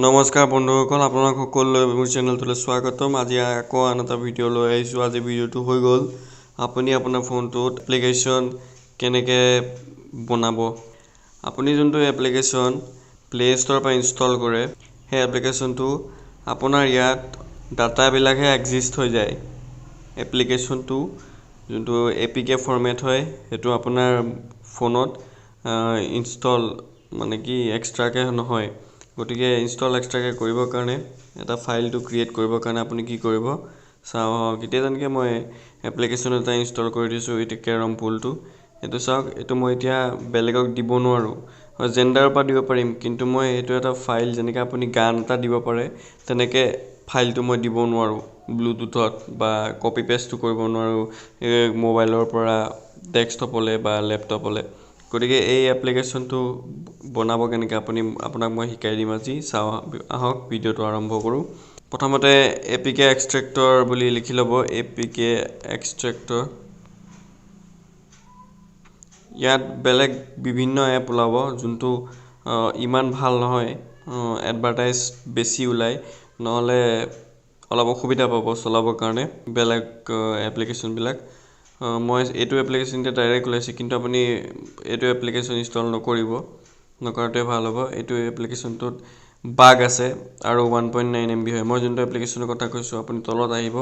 নমস্কাৰ বন্ধুসকল, আপোনালোক সকলোলৈ মোৰ চেনেলটোলৈ স্বাগতম। আজি আকৌ আন এটা ভিডিঅ' লৈ আহিছোঁ। আজি ভিডিঅ'টো হৈ গ'ল আপুনি আপোনাৰ ফোনটোত এপ্লিকেশ্যন কেনেকৈ বনাব। আপুনি যোনটো এপ্লিকেশ্যন প্লে' ষ্ট'ৰৰ পৰা ইনষ্টল কৰে, সেই এপ্লিকেশ্যনটো আপোনাৰ ইয়াত ডাটাবিলাকহে এক্সিষ্ট হৈ যায়। এপ্লিকেশ্যনটো যোনটো এপিকে ফৰ্মেট হয়, সেইটো আপোনাৰ ফোনত ইনষ্টল মানে কি এক্সট্ৰাকৈ নহয়। গতিকে ইনষ্টল এক্সট্ৰাকৈ কৰিবৰ কাৰণে, এটা ফাইলটো ক্ৰিয়েট কৰিবৰ কাৰণে আপুনি কি কৰিব চাওঁ আহক। এতিয়া যেনেকৈ মই এপ্লিকেশ্যন এটা ইনষ্টল কৰি দিছোঁ, এইটো কেৰম পুলটো, এইটো চাওক। এইটো মই এতিয়া বেলেগক দিব নোৱাৰোঁ, জেণ্ডাৰৰ পৰা দিব পাৰিম, কিন্তু মই এইটো এটা ফাইল, যেনেকৈ আপুনি গান এটা দিব পাৰে, তেনেকৈ ফাইলটো মই দিব নোৱাৰোঁ ব্লুটুথত বা কপি পেষ্টটো কৰিব নোৱাৰোঁ মোবাইলৰ পৰা ডেস্কটপলৈ বা লেপটপলৈ। গতিকে এই এপ্লিকেশ্যনটো বনাব কেনেকৈ আপুনি, আপোনাক মই শিকাই দিম আজি। চাওঁ আহক, ভিডিঅ'টো আৰম্ভ কৰোঁ। প্ৰথমতে এপিকে এক্সট্ৰেক্টৰ বুলি লিখি ল'ব, এপিকে এক্সট্ৰেক্টৰ। ইয়াত বেলেগ বিভিন্ন এপ ওলাব, যোনটো ইমান ভাল নহয়, এডভাৰটাইজ বেছি ওলায়, নহ'লে অলপ অসুবিধা পাব চলাবৰ কাৰণে বেলেগ এপ্লিকেশ্যনবিলাক। মই এইটো এপ্লিকেশ্যন এতিয়া ডাইৰেক্ট ওলাইছে, কিন্তু আপুনি এইটো এপ্লিকেশ্যন ইনষ্টল নকৰিব, নকৰাটোৱে ভাল হ'ব। এইটো এপ্লিকেশ্যনটোত বাগ আছে আৰু 1.9 MB হয়। মই যোনটো এপ্লিকেশ্যনৰ কথা কৈছোঁ, আপুনি তলত আহিব।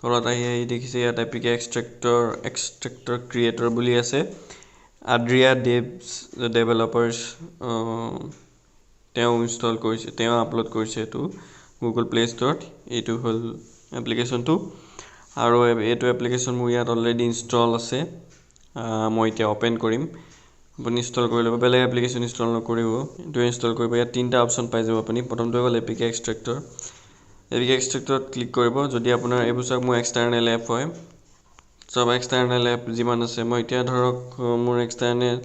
তলত আহি আহি দেখিছে ইয়াত এপিকে এক্সট্ৰেক্টৰ ক্ৰিয়েটৰ বুলি আছে। আদ্ৰিয়া ডেভছ ডেভেলপাৰ্ছ, তেওঁ ইনষ্টল কৰিছে, তেওঁ আপলোড কৰিছে এইটো গুগল প্লে' ষ্ট'ৰত। এইটো হ'ল এপ্লিকেশ্যনটো আৰু এইটো এপ্লিকেশ্যন মোৰ ইয়াত অলৰেডি ইনষ্টল আছে। মই এতিয়া অ'পেন কৰিম। আপুনি ইনষ্টল কৰি ল'ব, বেলেগ এপ্লিকেশ্যন ইনষ্টল নকৰিব, এইটো ইনষ্টল কৰিব। ইয়াত তিনিটা অপশ্যন পাই যাব আপুনি। প্ৰথমটো হ'ল এপিকে এক্সট্ৰেক্টৰ। এপিকে এক্সট্ৰেক্টৰত ক্লিক কৰিব। যদি আপোনাৰ এইবোৰ চাওক, মোৰ এক্সটাৰ্নেল এপ হয়, চব এক্সটাৰ্নেল এপ যিমান আছে। মই এতিয়া ধৰক মোৰ এক্সটাৰ্নেল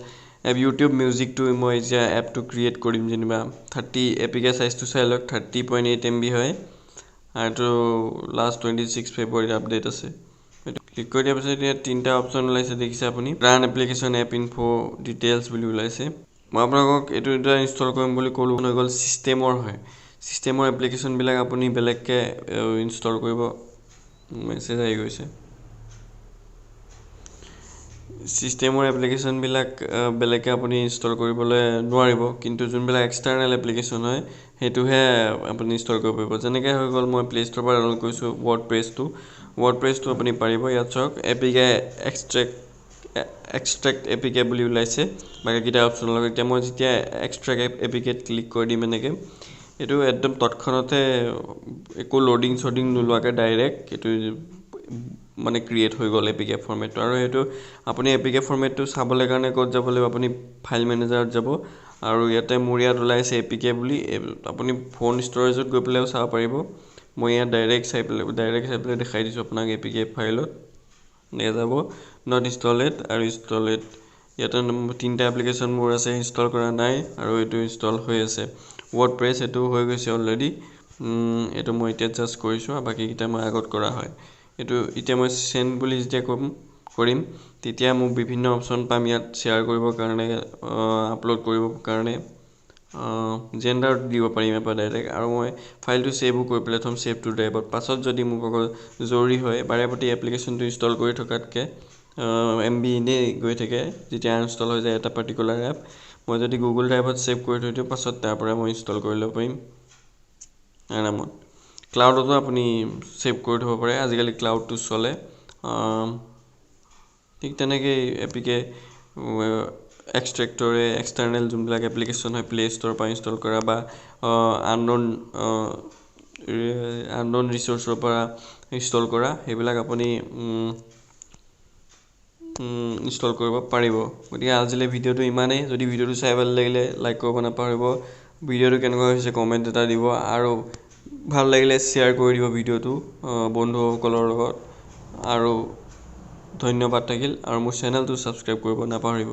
এপ ইউটিউব মিউজিকটো মই এতিয়া এপটো ক্ৰিয়েট কৰিম যেনিবা। 30 এপিকে চাইজটো চাই লওক, 30.8 MB হয় আৰু এইটো লাষ্ট 26 ফেব্ৰুৱাৰীত আপডেট আছে। এইটো ক্লিক কৰি দিয়াৰ পিছত এতিয়া তিনিটা অপশ্যন ওলাইছে, দেখিছে আপুনি, run application, app info, details বুলি ওলাইছে। মই আপোনালোকক এইটো এতিয়া ইনষ্টল কৰিম বুলি ক'লোঁ, হৈ গ'ল ছিষ্টেমৰ হয়। ছিষ্টেমৰ এপ্লিকেশ্যনবিলাক আপুনি বেলেগকৈ ইনষ্টল কৰিব। মেছেজ আহি গৈছে। ছিষ্টেমৰ এপ্লিকেশ্যনবিলাক বেলেগকৈ আপুনি ইনষ্টল কৰিবলৈ নোৱাৰিব, কিন্তু যোনবিলাক এক্সটাৰ্নেল এপ্লিকেশ্যন হয়, সেইটোহে আপুনি ইনষ্টল কৰিব পাৰিব। যেনেকৈ হৈ গ'ল মই প্লে' ষ্ট'ৰৰ পৰা ডাউনলোড কৰিছোঁ ৱৰ্ড প্ৰেছটো আপুনি পাৰিব। ইয়াত চাওক, এপিকে এক্সট্ৰেক্ট এপিকে বুলি ওলাইছে বাকীকেইটা অপশ্যনৰ লগত। এতিয়া মই যেতিয়া এক্সট্ৰেক্ট এপিকেত ক্লিক কৰি দিম এনেকৈ, এইটো একদম তৎক্ষণাতে একো ল'ডিং চডিং নোলোৱাকৈ ডাইৰেক্ট এইটো মানে ক্ৰিয়েট হৈ গ'ল এপিকে ফৰ্মেটটো। আৰু সেইটো আপুনি এপিকে ফৰ্মেটটো চাবলৈ কাৰণে ক'ত যাব লাগিব? আপুনি ফাইল মেনেজাৰত যাব আৰু ইয়াতে মোৰ ইয়াত ওলাইছে এপিকে বুলি। আপুনি ফোন ষ্ট'ৰেজত গৈ পেলাইও চাব পাৰিব। মই ইয়াত ডাইৰেক্ট চাই পেলাই দেখাই দিছোঁ আপোনাক। এপিকে ফাইলত এনেকৈ যাব, not ইনষ্টলেড আৰু ইনষ্টলেড। ইয়াতে তিনিটা এপ্লিকেশ্যন মোৰ আছে, ইনষ্টল কৰা নাই আৰু এইটো ইনষ্টল হৈ আছে। ৱৰ্ড প্ৰেছ এইটো হৈ গৈছে অলৰেডি। এইটো মই এতিয়া জাষ্ট কৰিছোঁ আৰু বাকীকেইটা মই আগত কৰা হয়। এইটো এতিয়া মই চেণ্ড বুলি যেতিয়া কৰিম, তেতিয়া মোক বিভিন্ন অপশ্যন পাম ইয়াত, শ্বেয়াৰ কৰিবৰ কাৰণে, আপলোড কৰিবৰ কাৰণে, জেণ্ডাৰত দিব পাৰিম ইয়াৰ পৰা ডাইৰেক্ট। আৰু মই ফাইলটো ছেভো কৰি পেলাই থ'ম ছেভ টু ড্ৰাইভত। পাছত যদি মোক অকল জৰুৰী হয়, বাৰে প্ৰতি এপ্লিকেশ্যনটো ইনষ্টল কৰি থকাতকৈ MB এনেই গৈ থাকে যেতিয়া আনইনষ্টল হৈ যায় এটা পাৰ্টিকুলাৰ এপ, মই যদি গুগল ড্ৰাইভত ছেভ কৰি থৈ দিওঁ, পাছত তাৰ পৰা মই ইনষ্টল কৰি ল'ব পাৰিম আৰামত। ক্লাউডতো আপুনি ছেভ কৰি থ'ব পাৰে, আজিকালি ক্লাউডটো চলে। ঠিক তেনেকেই এপিকে এক্সট্ৰেক্টৰে এক্সটাৰ্নেল যোনবিলাক এপ্লিকেশ্যন হয়, প্লে' ষ্ট'ৰৰ পৰা ইনষ্টল কৰা বা আনন'ন আনন'ন ৰিচ'ৰ্চৰ পৰা ইনষ্টল কৰা, সেইবিলাক আপুনি ইনষ্টল কৰিব পাৰিব। গতিকে আজিলৈ ভিডিঅ'টো ইমানেই। যদি ভিডিঅ'টো চাই ভাল লাগিলে লাইক কৰিব নাপাহৰিব, ভিডিঅ'টো কেনেকুৱা হৈছে কমেণ্ট এটা দিব আৰু ভাল লাগিলে শ্বেয়াৰ কৰি দিব ভিডিঅ'টো বন্ধুসকলৰ লগত। আৰু ধন্যবাদ থাকিল আৰু মোৰ চেনেলটো ছাবস্ক্ৰাইব কৰিব নাপাহৰিব।